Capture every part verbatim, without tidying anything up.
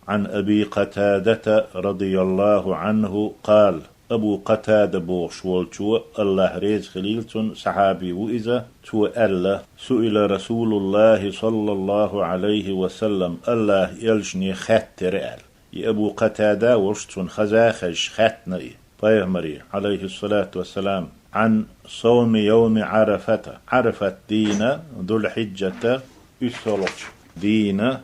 عن أبي قتادة رضي الله عنه قال: Абу Къатада бохуш волчо, АллахӀ реза хилийла цунна, сахьаби ву иза, цо аьлла: سئل رسول الله صلى الله عليه وسلم, АллахӀ элчане хаьттира аьлла. И Абу Къатада волуш цунна хаза а хезаш хаьттина и пайхамаре, عليه الصلاة والسلام, عن صوم يوم عرفة, Ӏарафат дийнан, Зуль-Хьиджата уьссалгӀачу дийнан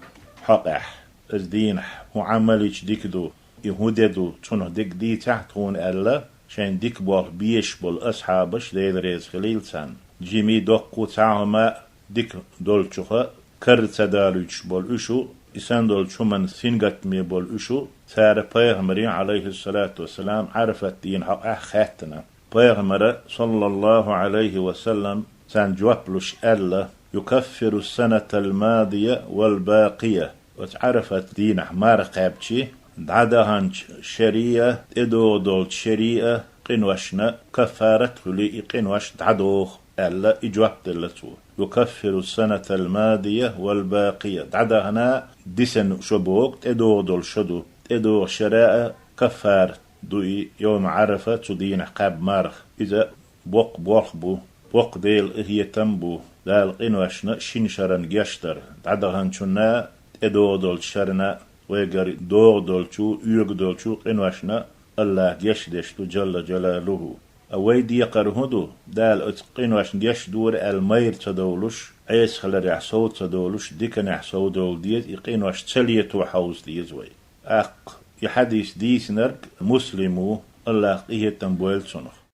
хьокъехь. Иза дийнахь хӀун Ӏамал йича дика ду, и хӀун де ду, цунах дерг дийцахь тхуна аьлла, шайн дика болх безаш болу асхьабаш, Дела реза хилийла царна. Жимий, доккхий, цхьа а хӀума дика долчуха карара ца далуьйтуш болу уьш, и санна долчу хӀуманна сингаттаме болу уьш, цара пайхамаре, عليه الصلاة والسلام, Ӏарафат дийнан хьокъехь хаьттина. Пайхамара, صلى الله عليه وسلم, царна жоп луш аьлла: يكفر السنة الماضية والباقية. Оцу Ӏарафат дийнахь марха кхаьбча, дӀадаханчу шеран а, тӀедогӀу долчу шеран а къиношна каффарат а хуьлий, и къинош дӀадоху, аьлла, и жоп делла цо. يكفر السنة الماضية والباقية. ДӀадахана дисина шо боху, тӀедогӀу долу шо ду. ТӀедогӀу шеран а каффарат ду и, йовма Ӏарафа, цу дийнахь кхаьбна марха. Иза боккха болх бу, боккха Делан къинхетам бу, Дала къиношна шина шеран гечдар, дӀадаханчунна а, тӀедогӀу долчу шерна а, вайгара догӀу долчу, оьгу долчу къиношна АллахӀа гечдеш ду, Джалла Джалалуху. Ткъа вай декхар хӀун ду? Дала оцу къиношна гечдора аьлла майра ца довлуш, Ӏеса хиларехь сов ца довлуш, диканехь сов довла деза, и къинош ца лето хьовза деза вай. ТӀаккха и хьадис дийцинарг Муслим ву, АллахӀа къинхетам бойла цунах.